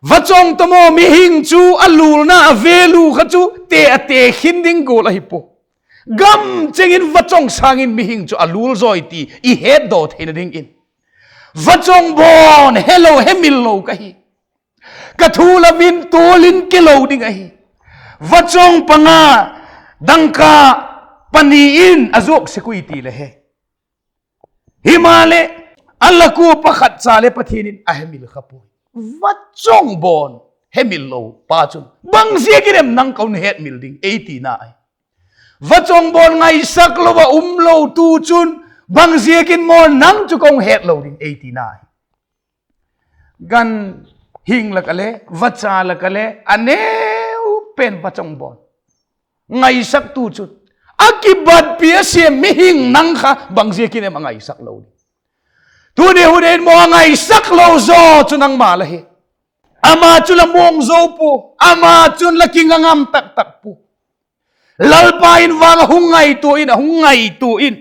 vachawng tawh maw mihing chu a lulna a value kha chu te a tekhin ding gual ahi pua. Gam cheng in vachawng sâng in mihing chu a lul zawi ti i hetdaw theina dingin, vachawng bawn helo hemil lo ka hi, ka thu lo in tual in kilo ding ahi. Vachawng panga Dangka pani in a zuak sek ui ti le he. Himaleh, a lak ua pakhat cha le Pathian in a hemil kha puai. Vachawngbawn hemil lo pa chun, bangziakin em nang ka hun hetmil ding ei tina ahi. Vachawngbawn ngaisak lo ah um lo tu chun, bangziakin maw nang chu ka hun het lo ding ei tina ahi. Gan hing lak ah le, vacha lak ah le, a neu pen vachawngbawn ngaisaktu chun, a kibatpi a siam mihing nang kha bangziakin em a ngaisak lo ding? Tuni hun in maw a ngaisak lo zaw chu nangma la hi. Ama chu la muang zo pua, ama chun la kinga ngam tak tak pua. Lalpa in vang a hung ngaitua in, a hung ngaitua in,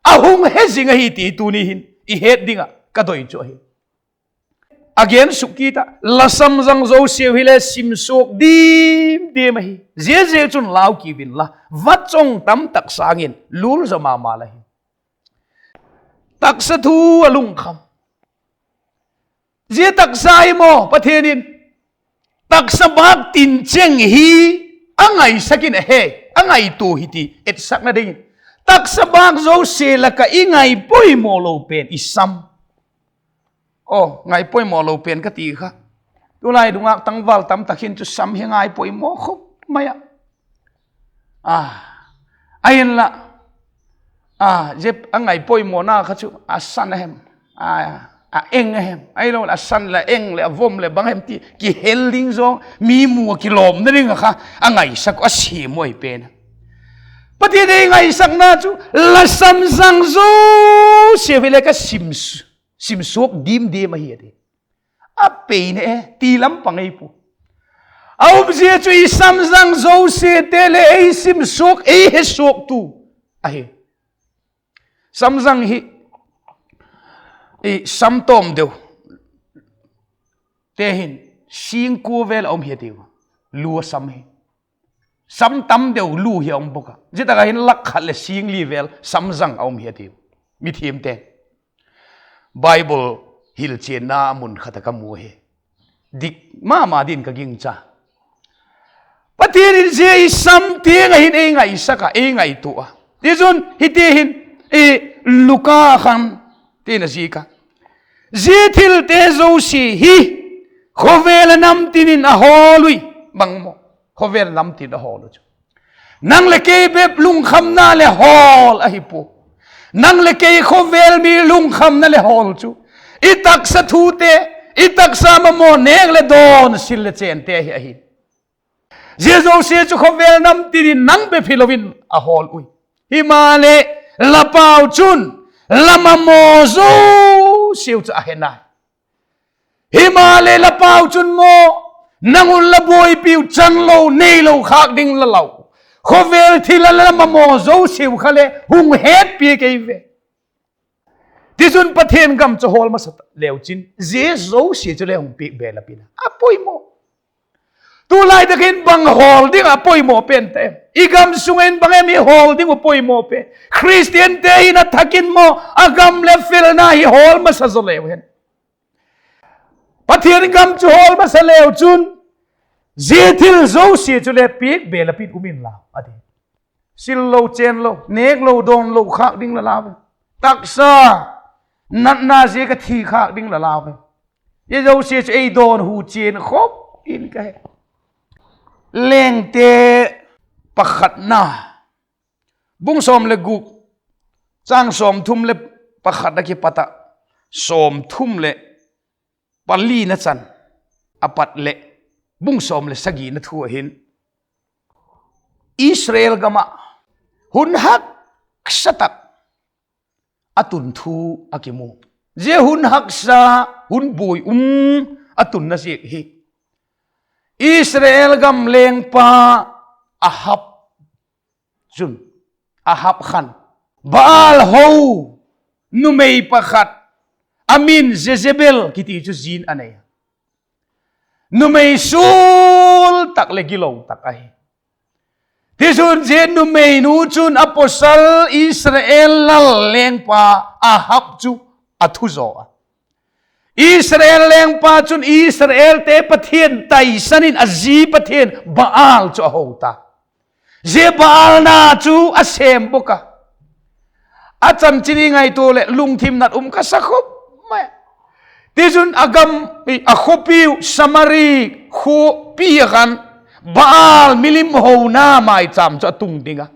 a hung he zing ahi ti tuni hin i het ding ah ka doi chu ahi. A gen suk kit ah, la samzang zosiau hile simsuak dim dim ahi. Ziaziakchun lau kiu inla, vachawng tam tak sâng in lul zaw ma ma la hi. Taksa thu a lungkham. Zia taksa hi maw Pathian in taksa bâk tin cheng hi a ngaisak in a he, a ngaitua hi ti etsakna dingin, taksa bâk zosia lak ah i ngaipoimaw lo pen i sam. Aw, ngaipoimaw lo pen ka ti kha, tulai dungâk tangval tam tak hin chu sam hi ngaipoimaw khop mai ah. A, ahinla, a, zia a ngaipoimawna kha chu a san a hem, a, a eng a hem, ahiloleh a san leh a eng leh a vom leh bang hem ti kihel ding zaw, mi mu ah kilawmna ding ah kha a ngaisak uh a siam uh ahi pen a. Pathian ei ngaisakna chu la samzang zosiau hile ka sim, simsuak dim dim ahi a ti. A peina e, ti lam pang ei pu. A umzia chu i samzang zosiate leh ei simsuak, ei hesuaktu ahi. Samzang hi, i sam tawm deu te hin sîng kua vel a um hi a tiu. Lu a sam hi. Sam tam deu lu hi a um bawk a. Zia tak ah hin lak khat leh sîng li vel samzang a um hi a tiu. Mithiamte, Bible hilchianna mun khat ah ka mu hi. Dik ma ma din ka gingcha. Pathian in zia i sam tiang ah hin ei ngaisak a, ei ngaitua a. Tichun hiti hin, i, Luka khan tin a zik a, zia thilte zosia hi khawvel a namtin in a hawl ui. Bang maw? Khawvel a namtin a hawl uh chu nang leh kei bep lungkhamna leh hawl ahi pua. Nang leh kei khawvel mi lungkhamna leh hawl chu i taksa thute, i taksa mamaw nêk leh dawn, sil leh chênte ahi, ahi. Zia zosia chu khawvel namtin in nang bep hilo in a hawl ui. Himaleh, la Pau chun la mamaw zosiau chu a he nai. Himaleh, la Pau chun maw, nang un la buaipiu chang lo, neilo khâk ding la lau, khawvel thil a la mamaw zosiau kha leh hung hetpiak ei ve. Tichun Pathian gam chu hawl masa leu chin, zia zosia chu le hung piak belap in a poimaw. Tulai tak hin bang hawl ding a poimaw pen ta em? I gam sung ah hin bang em i hawl ding uh poimaw pen? Khristiante hin a thak in maw a gam leh felna hi hawl masa zaw leu hen, Pathian gam chu hawl masa leu chun, zia thil zosia chu le piak belap in um inla a ti. Sil lo, chên lo, nêk lo, dawn lo khâk ding la lau e. Taksa natna ziak a thi khâk ding la lau e. Zia zosia chu ei dawnhu chian khop in ka he. Lengte pakhatna, bung sawm leh guk, châng sawmthum leh pakhat a kipat ah sawmthum leh palina chan a pat leh bung sawm leh sagina thu ah hin, Israel gam ah hun haksa tak a tun thu a kimu. Zia hun haksa, hun buai um a tunna ziak hi Israel gam lengpa Ahab chun, Ahab khan Baal ho numei pakhat, a min Jezebel kiti chu zi'n a nei a. Numei sual tak leh gilo tak ahi. Tichun zia numeinu chun a pawsal Israel lal lengpa Ahab chu a thu zaw a. Israel lengpa chun Israelte pathian taisan in a zi pathian Baal chu a ho ta. Zia Baal na chu a sêm bawk a. A chanchin i ngaitua leh lungthim nat um ka sa khop mai. Tichun a gam, a khawpiu Samari khawpi ah khan Baal milim hona maichâm chu a tung ding a.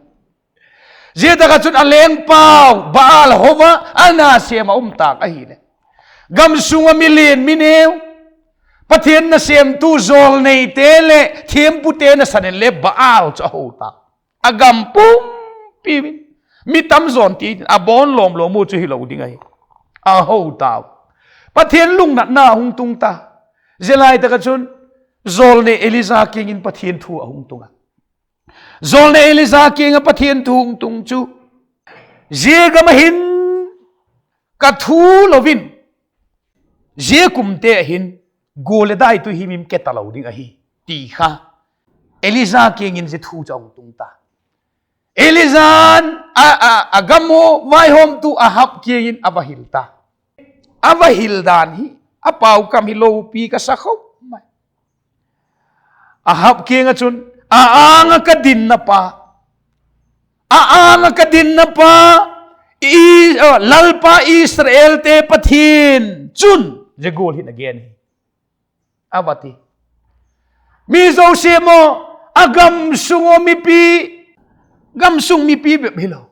Zia tak ah chun a lengpau Baal hona a na sêm a um tâk ahileh, gam sung ah mi lian mi neu, Pathian nasêmtu jawlneite leh thiampute nasan in le Baal chu a ho tau. A gam pumpi in, mi tam zawn ti a bawn lawm lawm u chu hilo ding ahi. A ho tau. Pathian lungnatna hung tung ta. Zia lai tak ah chun jawlnei Elija kiang in Pathian thu a hung tung a. Jawlnei Elija kiang ah Pathian thu hung tung chu, zia gam ah hin ka thu lo in, zia kumte ah hin gua leh dai tui himhim ke talo ding ahi, ti kha Elija kiang in zia thu chu a hung tung ta. Elija'n a, a, a gam u vaihawmtu Ahab kiang in a va hil ta. A va hil dan hi, a pau kam hi lopi ka sa khop mai. Ahab kiang ah chun, a âng ah ka dinna pa, a âng ah ka dinna pa, i, Lalpa Israelte Pathian chun, zia gual hin a gen hi, a va ti. Mi zosia maw, a gam sung ah mipi, gam sung mipi bep hilo,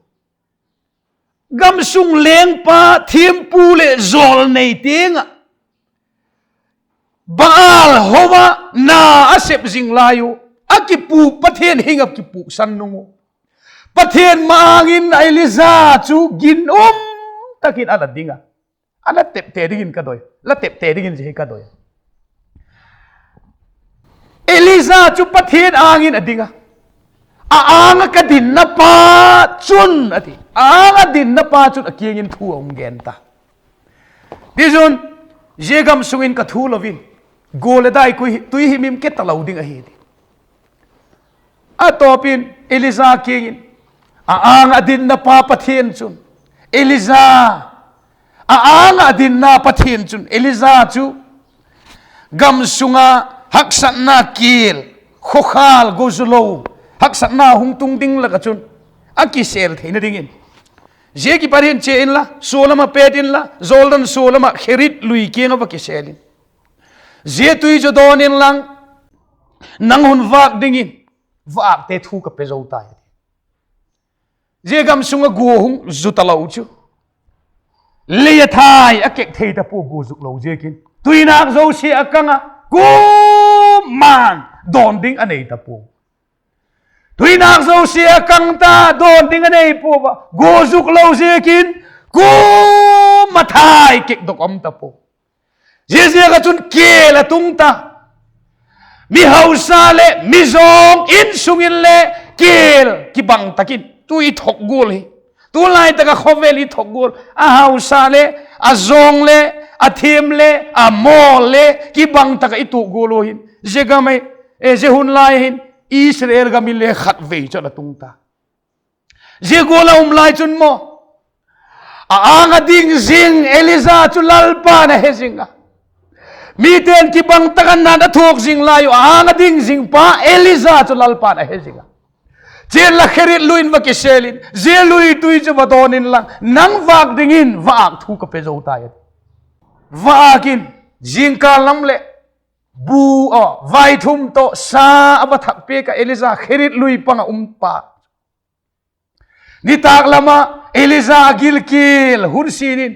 gam sung lengpa, thiampu leh jawlnei tiang ah Baal ho ah na a sep zing lai u, a kipûk, Pathian hing ah kipûksan nung u, Pathian ma-âng in Elija chu ginum tak in a la ding a. A la tepte dingin ka doi, la tepte dingin zia hi ka doi. Elija chu Pathian âng in a ding a, a âng ah ka dinna pa chun a ti. A âng ah dinna pa chun a kiang in thu a hung gen ta. Tichun, zia gam sung in ka thu lo in, gua leh dai tui himhim ke talo ding ahi, ti. A tawp in Elija kiang in, a âng ah dinna pa Pathian chun, Elija, a âng ah dinna Pathian chun Elija chu gam sung ah haksatna kial, khawkhâl, gua zu lo, haksatna hung tung ding lak ah chun a kisêl theina dingin, zia kipat hin chia inla, sua lam ah pet inla, Jordan sua lam ah Kherit lui kiang ah va kisêl in, zia tui chu dawn inlang, nang hun vâk dingin vaâkte thu ka pe zo tai, a ti. Zia gam sung ah gua hung zu talo chu, lei a thai a kek thei ta pua, gua zuk lo ziakin. Tuinâk zosia a kang a, kuama'n dawn ding a nei ta pua. Tuinâk zosia a kang ta, dawn ding a nei pua a, gua zuk lo ziakin, kuama thai kekdok um ta pua. Ziaziak ah chun kial a tung ta. Mi hausa leh mi zawng insung in le kial kibang tak in tu i thok gual hi. Tulai tak ah khawvel i thok gual, a hausa le, a zawng le, a thiam le, a mawl le kibang tak ah i tuak gual u hin, zia gam ah, zia hun lai hin Israel gam in le khatvei chu a la tung ta. Zia gual a um lai chun maw, a âng ah ding zing Elija chu Lalpa'n a he zing a. Mite'n kibang tak a nat a thuak zing lai uh, a âng ah ding zing pa Elija chu Lalpa'n a he zing a. Chia inla, Kherit lui in va kisêl in, zia lui tui chu va dawn inlang, nang vâk dingin vaâk thu ka pe zo tai, a ti. Vaâk in, zingkal lam leh bu, a, vaithum tawh sa a va thak piak ah Elija Kherit lui pang ah um pa. Nitâk lam ah Elija a gilkial hun sin in,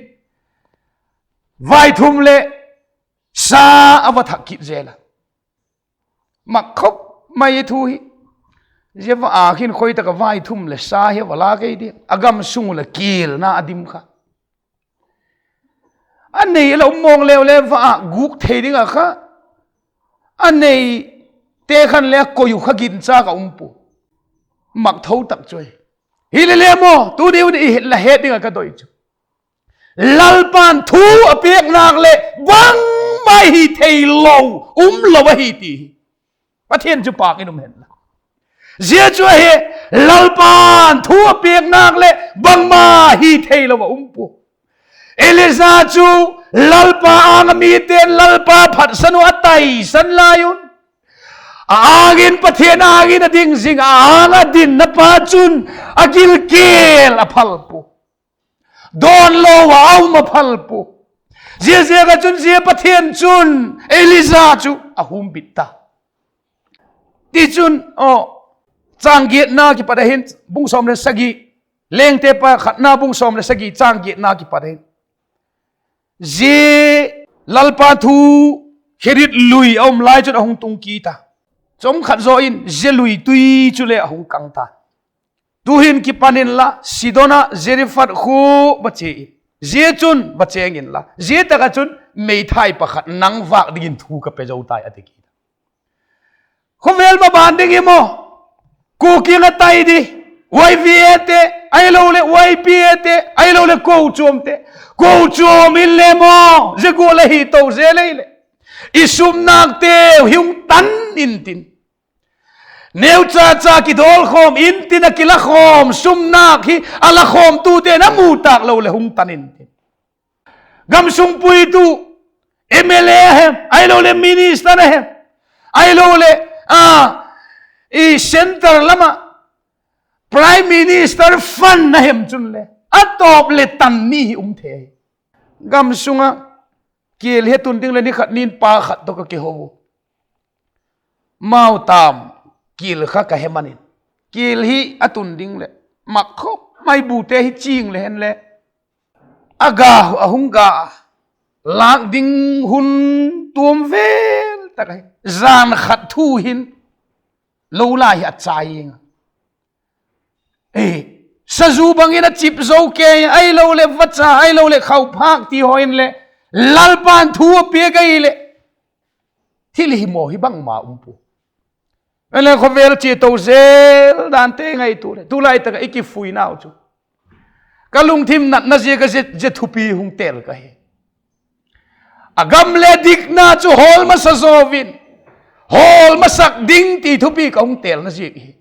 vaithum leh sa a va thak kit zel a. Mak khop mai i thu hi. Zia vaâk hin khoi tak ah vaithum leh sa hi a va la kei di, a gam sung uh leh kialna a dim kha. A nei a la um mawng leu le vaâk gûk thei ding ah kha, a neite khan le a koi uh kha ginchâk a um pua. Mak tho tak chu ahi. Hile le maw, tuni hun i la het ding ah ka doi chu, Lalpa'n thu a piak nak leh bangma hi theilo, um lo ahi ti hi. Pathian chu pâk in um hen la. Zia chu ahi, Lalpa'n thu a piak nak leh bangma hi theilo a um pua. Elija chu Lalpa âng ah mite'n Lalpa phatsan uh a taisan lai un, A âng in Pathian âng in a ding zing, a âng a dinna pa chun a gilkial a phal pua. Dawnlo ah a um a phal pua. Ziaziak ah chun zia Pathian chun Elija chu a humbit ta. Tichun, aw, châng giatna kipat a hin, bung sawm le sagi, Lengte pakhatna bung sawm le sagi châng giatna kipat a hin, zia Lalpa thu Kerith lui a um lai chun a hung tung kit a. Chawmkhat zaw in zia lui tui chule a hung kang ta. Tu'hin kipan inla, Sidon ah Zarephath khua va chia in, zia chun va chêng inla, zia tak ah chun meithai pakhat nang vâk dingin thu ka pe zo tai, a ti kit a. Khawvel maban ding hi maw, kua kiang a tai di, Y V A te, ahiloleh Y P A te, ahiloleh kochuamte, kochuam inle maw zia gual ahi to zel ei leh, i sumnâkteu hi hung tan intin, neucha cha kidawlkhawm intin, a kilakhawm sumnâk hi a lakhawmtute'n a mu tâk lo leh hung tan intin, gamsung puitu, M L A a hem, ahiloleh minister a hem, ahiloleh, a, i centre lam ah Prime Minister fund a hem chunle a tawp leh tan mi hi um thei. Gamsung ah kial hi a tun ding leh ni khat ni in pa khat tawh ka kiho u. Mau tam, kial kha ka he man in, kial hi a tun ding leh mak khop mai, bute hi ching le hen le, a ga, a hung ga, lâk ding hun tuam vel tak ahi. Jan khat thu hin lo lai hi a chai ing a, sazu bang in a chip zo kei, ahiloleh vacha, ahiloleh khauphâk ti haw inle, Lalpa'n thu a piak ahileh, thil hi maw hi bangma um pua. Ele khawvel chia to zel dante ngaitua leh, tulai tak ah i kifuinau chu ka lungthim natna ziak a zia, zia thupi hung têl ka hi. A gam le dikna chu hawl masa zaw in, hawl masak ding ti thupi ka hung têlna ziak hi.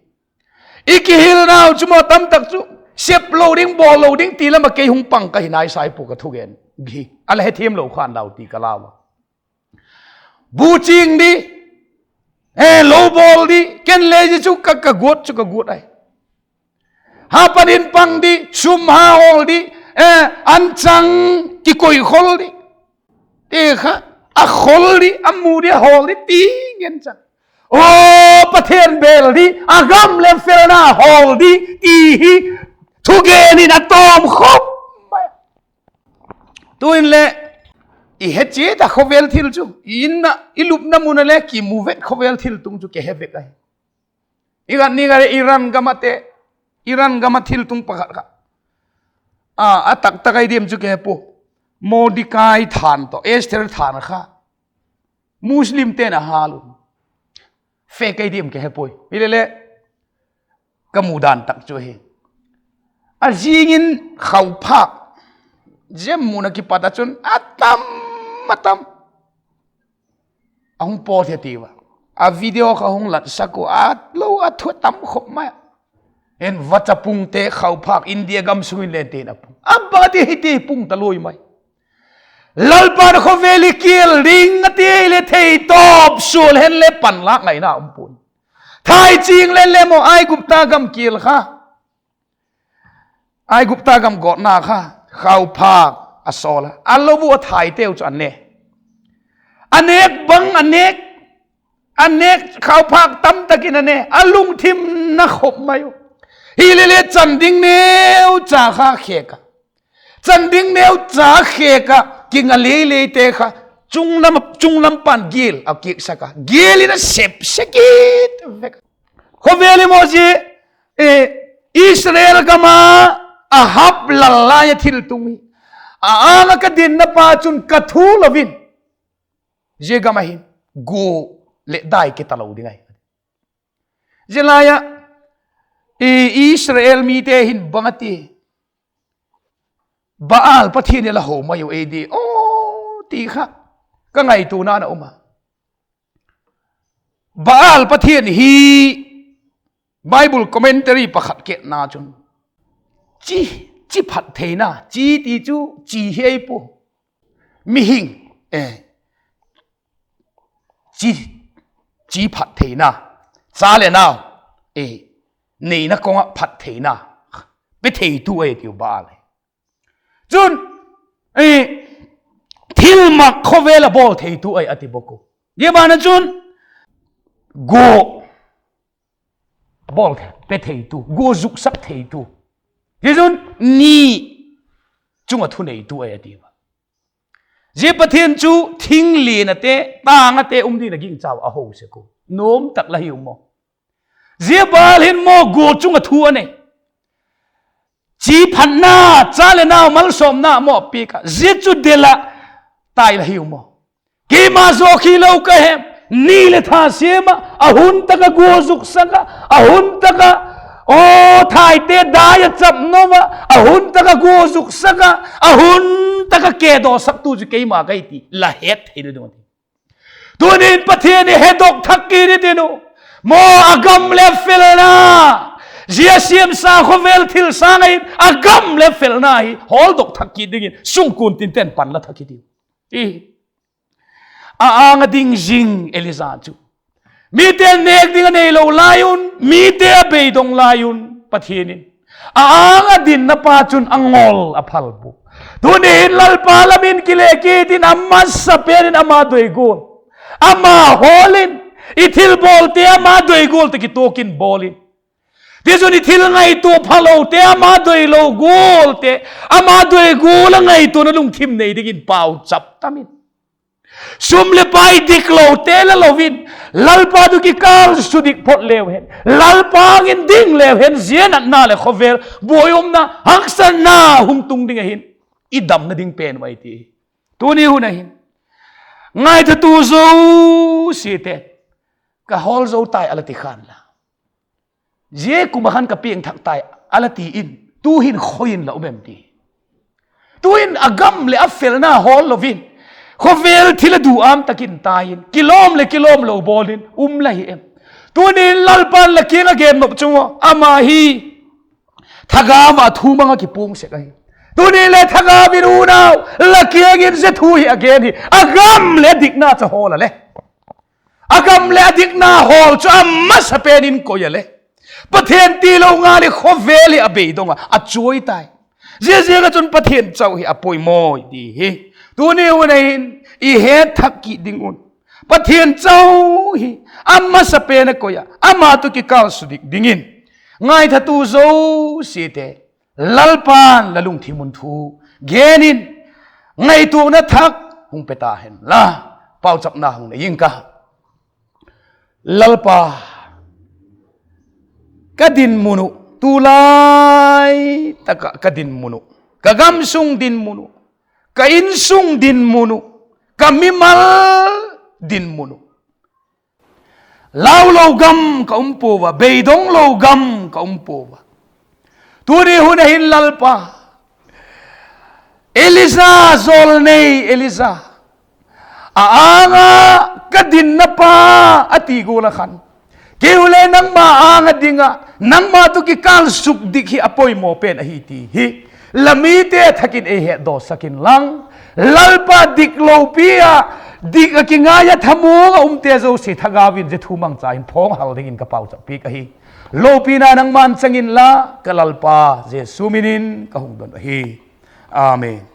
I kihilnau chu maw tamtak chu sep lo ding, bawl lo ding ti lam ah kei hung pang ka hi nai sai pua ka thugen hi. A la hethiam lo khan lau ti ka lau a. Bu ching di, e, lo bawl di, ken le zia chu ka, ka guat chu ka guat ahi. Hapan in pang di, sum ha hawl di, e, anchang kikoi khol di, ti kha, a khol di, a mu di, a hawl di ti ngen chang. Aw, Pathian bêl di, a gam leh felna hawl di ti hi thugen in a tawm khop mai. Tu'in le i he chiat a khawvel thil chu, i in ah, i lupna mun ah le kimu vek khawvel thiltung chu kihe vek ahi. I gan ni ka le Iran gam ate, Iran gam ah thiltung pakhat kha, a, a taktak ai diam chu kihe pua. Mordekai thân tawh Esther thân kha Muslimte'n a hâl u. Fake ai diam kihe puai. Hilele ka mu dan tak chu hi, a zing in khauphâk zem mun ah kipat ah chun a tam, a tam a hung pawt hi tiu a. A video kha hung latsak ua, a lo a thu tam khop mai. En vacha pungte khauphâk India gam sung in leng te'n a pung a, bang a ti hi ti pung ta lui mai. Lalpa'n khawvel hi kial ding a ti le thei tawp sual hen le panlâk ngaina um pua'n. Thai ching len le maw Aigupta gam kial kha, Aigupta gam gawtna kha khauphâk a sawl a, a lo u a thaiteu chu a ne. A nêk bang a nêk, a nêk khauphâk tamtak in a ne, a lungthim na khop mai u. Hilele chan ding neucha kha khêk a, chan ding neucha khêk ah kinga lei leite kha chunglam, chunglam pan gial a kiaksak a, gial in a sep se kit vek. Khawvel hi maw zia, e, Israel gam ah Ahab lal lai a thiltung hi, a âng ah ka dinna pa chun ka thu lo in zia gam ah hin gua leh dai kit talo ding ahi. Zia lai ah Israel mite hin bang a ti, Baal pathian i la ho mai u ei di aw ti kha ka ngaituana na um a. Baal pathian hi Bible commentary pakhat ketna chun chi, chi phat theina, chi ti chu chi hi ei pua, mihing, e, chi, chi phat theina, cha le nau, e, neina kawng ah phat theina pe theitu ahi tiu Baal hi. Chun, e, thilmak khawvel a bawl theitu ahi a ti bawk u. Zia ban ah chun gua bawl thei, pe theitu, gua zuksak theitu. Tichun ni chung ah thuneitu ahi a ti a. Zia Pathian chu thing lianate, tângate um dingin a gingcha ua, a ho sek u. Nuam tak la hi u maw. Zia Baal hin maw gua chung ah thu a nei. Chi phatna, cha le nau malsawmna maw a piak ah. Zia chu del ah tai la hi u maw. Keima zaw khi lo ka hem, ni leh tha siam ah, a hun tak ah gua zuksak ah, a hun tak ah, aw, thaite dai a chap nop ah, a hun tak ah gua zuksak ah, a hun tak ah kedawsaktu chu keima ka hi ti la het theina ding ahi. Tuni'n Pathian i hedok thak kit i tin u. Maw a gam leh felna, zia siamsa khawvel thil sâng ah hin a gam leh felna hi hawldok thak kit dingin sungkuan tinten pan la thak kit i. A âng ah ding zing Elija chu, mite nêk ding a neilo lai un, mite a beidong lai un, Pathian in a âng ah dinna pa chun a ngol a phal pua. Tuni hin Lalpa lam in kile kit in, a masapen in ama doi gual, ama hawl in, i thilbawlte ama doi gual tak i tuak in bawl in. Tichun i thil ngaitua phalote, ama doilo gualte, ama doi gual a ngaituana lungthim nei dingin pauchap tam in. Sum leh pai diklote la lo in, Lalpa tawh kikâl sudik phot leu hen, Lalpa âng in ding leu hen, zia natna leh khawvel buai umna haksatna hung tung ding ahi'n, i damna ding pen uh ahi ti. Tuni hun ah hin ngaithatu zosiate, ka hawl zo tai a la ti khan la, zia kum ah khan ka piangthak tai a la ti in, tu'hin khoi in la um em ti. Tu'hin a gam leh a felna hawl lo in, khawvel thil a duâm tak in tai in, kilawm leh kilawm lo bawl in um la hi em? Tuni'n Lalpa'n la kiang ah gen nop chu maw, ama hi thagau ah thu mang ah kipuang sek ahi. Tuni le thagau in unau, la kiang in zia thu hi a gen hi, a gam leh a dikna chu hawl a le, a gam leh a dikna hawl chu a masapen in koi a le, Pathian tilo ngal hi khawvel hi a beidong ah a chuai tai. Ziaziak ah chun Pathian chau hi a poimaw ti hi tuni hun ah hin i het thak kit ding un. Pathian chau hi a masapen a koi ah, ama tawh kikâl sudik dingin ngaithatu zosiate, Lalpa'n la lungthim un thu gen in, ngaituana thak hung pe ta hen la. Pauchapna hung nei ing ka. Lalpa, ka dinmun uh, tulai tak ah ka dinmun uh, ka gam sung dinmun uh, ka insung dinmun uh, ka mimal dinmun uh, lau lo gam ka um pua a, beidong lo gam ka um pua a. Tuni hun ah hin Lalpa, Elija, jawlnei Elija, a âng ah ka dinna pa a ti gual ah khan, keiu le nangma âng ah ding ah, nangma tawh kikâl sukdik hi a poimaw pen ahi ti hi la mite thak in ei hetdawsak inlang, Lalpa, dik lopi ah, dik ah kingai ah thamuang ah umte zosia thagau in zia thu mangcha in phawng hal dingin ka pauchap piak ahi. Lopina nangma'n chang inla, ka Lalpa Jesu min in ka hung don ahi. Amen.